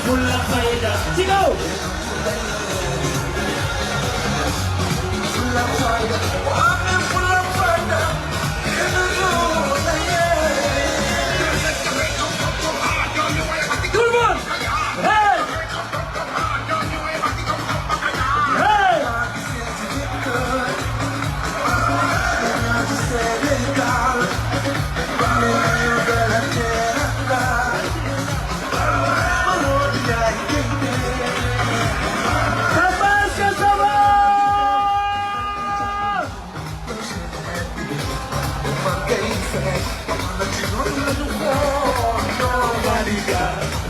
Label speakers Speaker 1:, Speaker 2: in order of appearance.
Speaker 1: Fulla fayda ci kaw fulla fayda fulla fayda tout le monde hey hey Nobody got